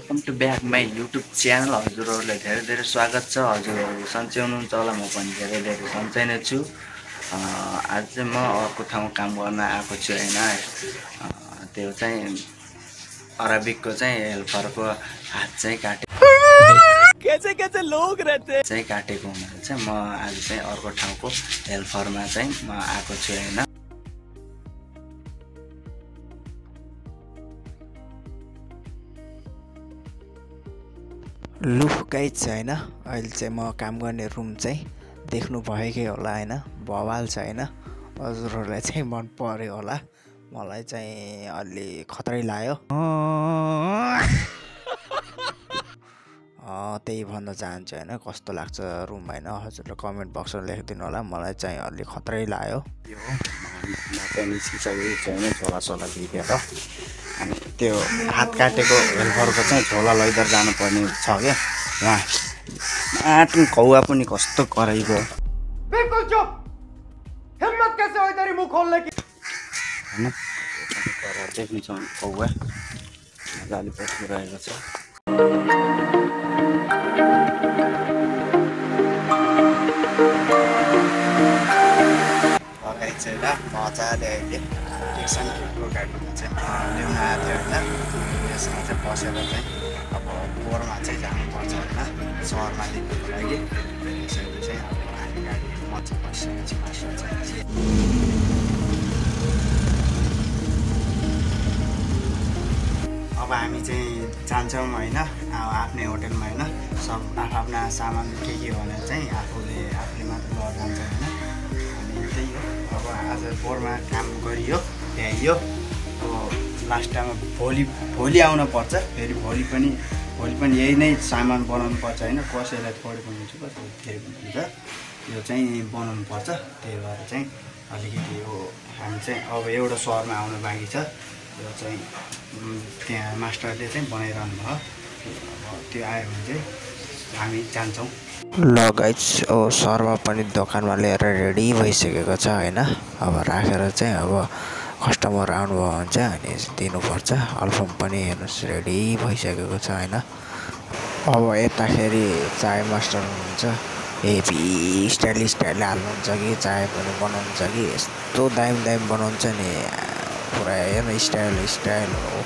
Welcome to back my YouTube channel. हजुरहरूलाई धेरै धेरै स्वागत छ। हजुरहरू सन्चै हुनुहुन्छ होला, म पनि धेरै धेरै सन्चै नै छु। आज चाहिँ म अर्को ठाउँ काम गर्न आएको छु होइन। त्यो चाहिँ अरबिकको चाहिँ हेल्परको हात चाहिँ काटेको हुनाले चाहिँ म आज चाहिँ अर्को ठाउँको हेल्परमा चाहिँ म आएको छु होइन। लु गाइज होइन, अहिले चाहिँ म काम गर्ने रुम चाहिँ देख्नु भएकै होला होइन, बवाल छ होइन। हजुरहरूलाई चाहिँ मन पर्यो होला, मलाई चाहिँ अलि खतरै लाग्यो। त्यही भन्न चाहन्छु होइन, कस्तो लाग्छ रुम होइन। हजुरले कमेन्ट बक्समा लेखिदिनु होला, मलाई चाहिँ अलि खतरै लाग्यो। यो चाहिँ निस्किसकेको छैन झोला भिडेर, अनि त्यो हात काटेको हेल्परको चाहिँ झोला लैदर जानुपर्ने छ क्या। उहाँ आँट कौवा पनि कस्तो कराइको बिल्कुल चुप, हिम्मत कैसे हो तेरी मुंह खोलने की। हैन करा देख्नु छ कौवा मजाले बसिरहेको छ। अगाडि चाहिँ ल मजाले अहिले एकछिनको गाडीमा चाहिँ ल्याउन आएको थियो होइन। यसमा चाहिँ बसेर चाहिँ अब बोरमा चाहिँ जानुपर्छ होइन, सहरमा लिनुको लागि। त्यसैले चाहिँ अब हामी गाडी मजा बसिसकेपछि अब हामी चाहिँ जान्छौँ होइन, अब आफ्नै होटेलमा होइन। सब आफ्ना सामान के भनेर चाहिँ आफूले मात्र लगेर जान्छ होइन। अनि त्यही हो, अब आज बोरमा काम गरियो भ्याइयो। अब लास्ट टाइम भोलि आउनुपर्छ फेरि। भोलि पनि यही नै सामान बनाउनु पर्छ होइन। कसैलाई थोरै पनि हुन्छ, कसैलाई धेरै पनि हुन्छ, यो चाहिँ बनाउनु पर्छ। त्यही भएर चाहिँ अलिकति यो हामी चाहिँ अब एउटा सहरमा आउनु बाँकी छ। यो चाहिँ त्यहाँ मास्टरले चाहिँ बनाइरहनु भयो। अब त्यो आयो भने चाहिँ हामी जान्छौँ। ल गाइज, अब सहरमा पनि दोकानमा लिएर रेडी भइसकेको छ होइन। अब राखेर चाहिँ अब कस्टमर आउनुभयो भने चाहिँ अनि दिनुपर्छ। अल्फम पनि हेर्नुहोस् रेडी भइसकेको छ होइन। अब यताखेरि चाय मास्टर हुनुहुन्छ, हेभी स्टाइल हाल्नुहुन्छ कि चाय पनि बनाउनुहुन्छ कि यस्तो दामी बनाउँछ नि, पुरा हेर्नु स्टाइल हो।